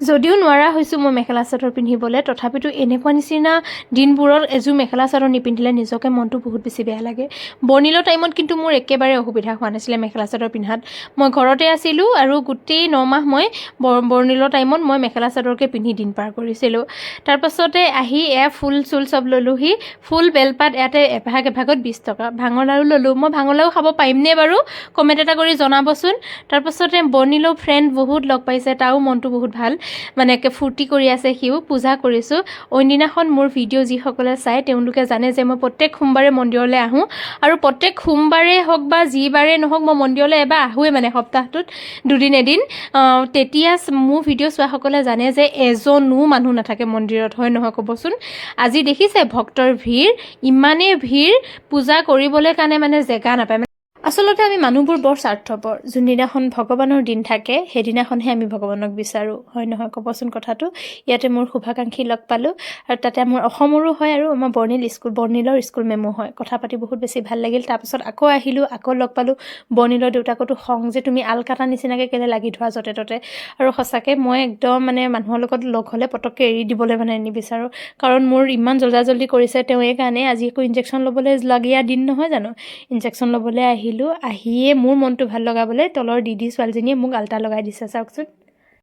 যদিও নোৱাৰা হৈছোঁ মই মেখেলা চাদৰ পিন্ধিবলৈ, তথাপিতো এনেকুৱা নিচিনা দিনবোৰত এযোৰ মেখেলা চাদৰ নিপিন্ধিলে নিজকে মনটো বহুত বেছি বেয়া লাগে। বৰ্ণিলৰ টাইমত কিন্তু মোৰ একেবাৰে অসুবিধা হোৱা নাছিলে মেখেলা চাদৰ পিন্ধাত। মই ঘৰতে আছিলোঁ আৰু গোটেই 9 মাহ মই বৰ্ণিলৰ টাইমত মই মেখেলা চাদৰকে পিন্ধি দিন পাৰ কৰিছিলোঁ। তাৰপাছতে আহি এয়া ফুল চুল চব ল'লোহি। ফুল, বেলপাত ইয়াতে এভাগ এভাগত 20 টকা। ভাঙৰ লাৰু ল'লোঁ মই। ভাঙৰ লাৰু খাব পাৰিমনে বাৰু, কমেণ্ট এটা কৰি জনাবচোন। তাৰপাছতে বৰ্ণিলেও ফ্ৰেণ্ড বহুত লগ পাইছে, তাৰো মনটো বহুত ভাল, মানে একে ফূৰ্তি কৰি আছে সিও। পূজা কৰিছোঁ। অইনদিনাখন মোৰ ভিডিঅ' যিসকলে চায়, তেওঁলোকে জানে যে মই প্ৰত্যেক সোমবাৰে মন্দিৰলৈ আহোঁ আৰু প্ৰত্যেক সোমবাৰে হওক বা যি বাৰে নহওক, মই মন্দিৰলৈ এবাৰ আহোঁৱেই, মানে সপ্তাহটোত দুদিন এদিন। তেতিয়া মোৰ ভিডিঅ' চোৱাসকলে জানে যে এজনো মানুহ নাথাকে মন্দিৰত, হয় নহয় ক'বচোন? আজি দেখিছে ভক্তৰ ভিৰ, ইমানেই ভিৰ, পূজা কৰিবলৈ কাৰণে মানে জেগা নাপায়। আচলতে আমি মানুহবোৰ বৰ স্বাৰ্থপৰ। যোনদিনাখন ভগৱানৰ দিন থাকে, সেইদিনাখনহে আমি ভগৱানক বিচাৰোঁ, হয় নহয় ক'বচোন কথাটো? ইয়াতে মোৰ শুভাকাংক্ষী লগ পালোঁ আৰু তাতে মোৰ অসমৰো হয় আৰু আমাৰ বৰ্ণিল স্কুল, বৰ্ণিলৰ স্কুল মেমো হয়। কথা পাতি বহুত বেছি ভাল লাগিল। তাৰপিছত আকৌ আহিলোঁ, আকৌ লগ পালোঁ। বৰ্ণিলৰ দেউতাকতো খং যে তুমি আল কাটা নিচিনাকৈ কেলৈ লাগি ধৰা য'তে ত'তে। আৰু সঁচাকৈ মই একদম মানে মানুহৰ লগত লগ হ'লে পটককৈ এৰি দিবলৈ মানে নিবিচাৰোঁ, কাৰণ মোৰ ইমান জল্দা জল্দি কৰিছে তেওঁ, এইকাৰণে আজি আকৌ ইনজেকশ্যন ল'বলৈ লগীয়া দিন নহয় জানো? ইনজেকশ্যন ল'বলৈ আহিলোঁ। আহিয়ে মোৰ মনটো ভাল লগাবলৈ তলৰ দিদি ছোৱালীজনীয়ে মোক আল্টা লগাই দিছে, চাওকচোন।